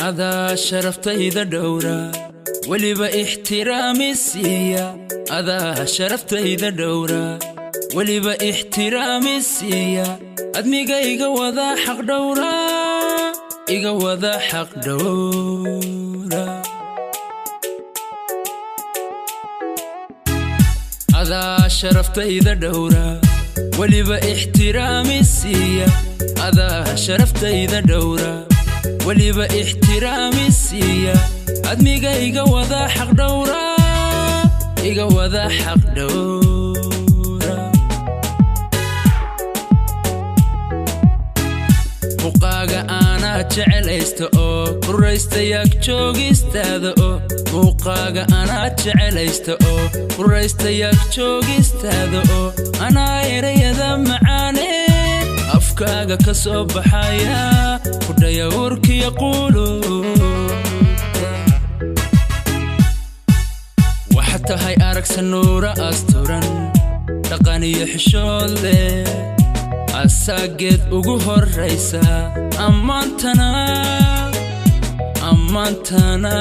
Adaa sharaftayda dhowra, weliba ixtiraami siiya. Adaa sharaftayda dhowra, weliba ixtiraami siiya. Admiga iga wada xaq dhowra, iga wada xaq dhowra. Adaa sharaftayda dhowra, weliba ixtiraami siiya. Adaa sharaftayda dhowra, weliba ixtiraami siiya. Admiga iga wada xaq dhowra, iga wada xaq dhowra. Muuqaaga aanaa jecelaysta oo kuraysta yaag joogistaada oo, muuqaaga anaa jecelaysta oo kuraysta yaag joogistaada oo, anaa erayada macaane afkaaga ka soo baxaya kudhaya urkiya quuluubta. Waxaad tahay aragsa nuura asturan, dhaqan iyo xishood leh, asaageed ugu horraysa. Ammaantana, ammaantana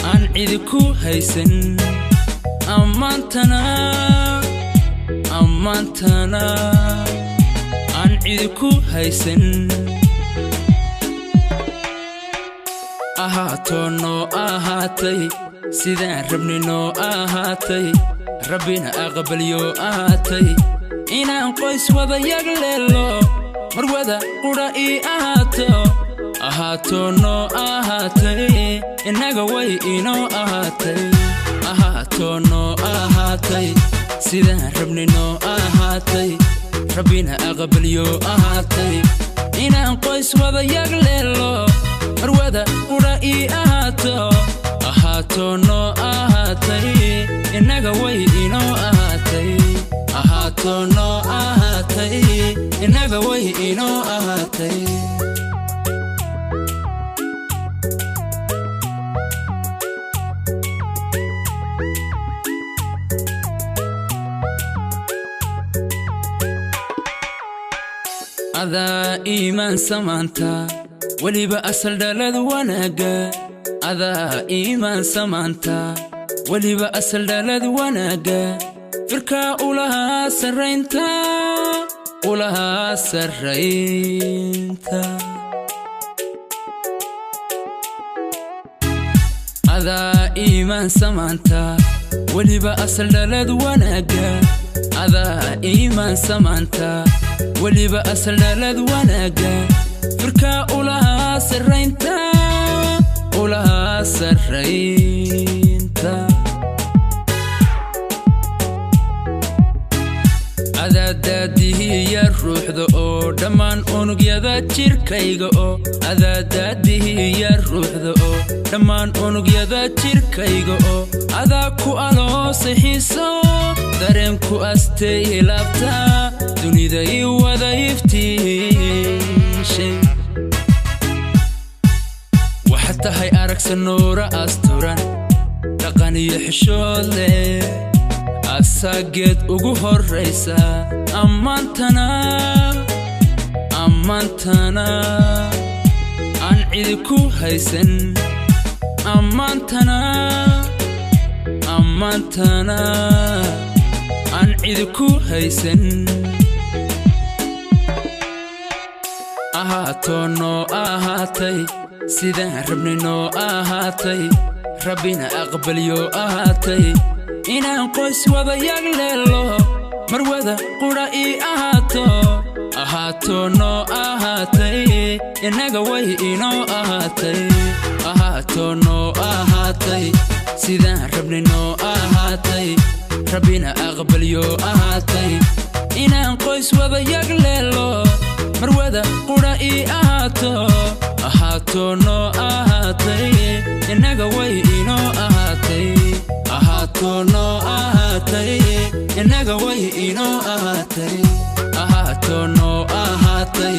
aan cidi ku haysan. Ammaantana, ammaantana aan cidi ku haysan. Ahaatoo noo ahaatay sidaan rabni noo ahaatay, Rabbina aqbalyo ahaatay, inaan qoys wada yagleelo, marwada qudha ii ahaato. Ahaatoo noo ahaatay, innaga way inoo ahaatay. Ahaatoo noo ahaatay sidaan rabni noo ahaatay, Rabbina aqbalyo ahaatay, inaan qoys wada yagleelo, marwada qudha ii ahaato. Ahaatoo noo ahaatay, innaga way inoo ahaatay. Ahaatoo noo ahaatay, innaga way inoo ahaatay. Adaa iimaan samaanta, weliba asal dhalad wanaagga. Adaa iimaan samaanta, weliba asal dhalad wanaagga. Firkaa ulahaa sarraynta, ulahaa sarraynta. Adaa iimaan samaanta, weliba asal dhalad wanaagga. Adaa iimaan samaanta, weliba asal dhalad wanaagga. Firkaa ulahaa sarraynta, ulahaa sarraynta. Adaadaadihiya ruuxda oo dhammaan unugyada jirkayga oo, adaadaadihiya ruuxda oo dhammaan unugyada jirkayga oo, adaa ku aloosay xiiso dareenku astay laabta, dunida ii wada iftiishay. Waxaad tahay aragsa nuura asturan, dhaqan iyo xishood leh, asaageed ugu horraysa. Ammaantana, ammaantana aan cidi ku haysan. Ammaantana, ammaantana aan cidi ku haysan. Ahaatoo noo ahaatay sidaan rabni noo ahaatay, Rabbina aqbalyo ahaatay, inaan qoys wada yagleelo, marwada qudha ii ahaato. Ahaatoo noo ahaatay, innaga way inoo ahaatay. Ahaatoo noo ahaatay sidaan rabni noo ahaatay, Rabbina aqbalyo ahaatay, inaan qoys wada yagleelo, marwada qudha ii ahaato. Ahaatoo noo ahaatay, innaga way inoo ahaatay. Ahaatoo noo ahaatay, innaga way inoo ahaatay. Ahaatoo noo ahaatay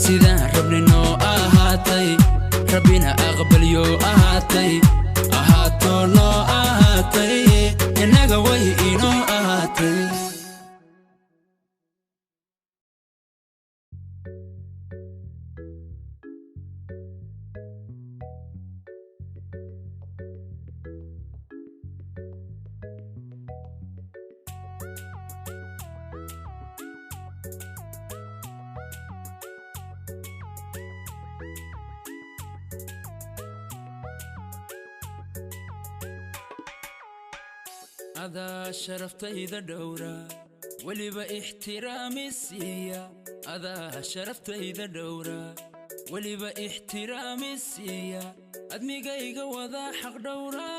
sidaan rabni noo ahaatay, Rabbina aqbalyo ahaatay. Ahaatoo noo ahaatay, innaga way inoo ahaatay. Adaa sharaftayda dhowra, weliba ixtiraami siiya. Adaa sharaftayda dhowra, weliba ixtiraami siiya. Admigayga wadaa xaq dhowra.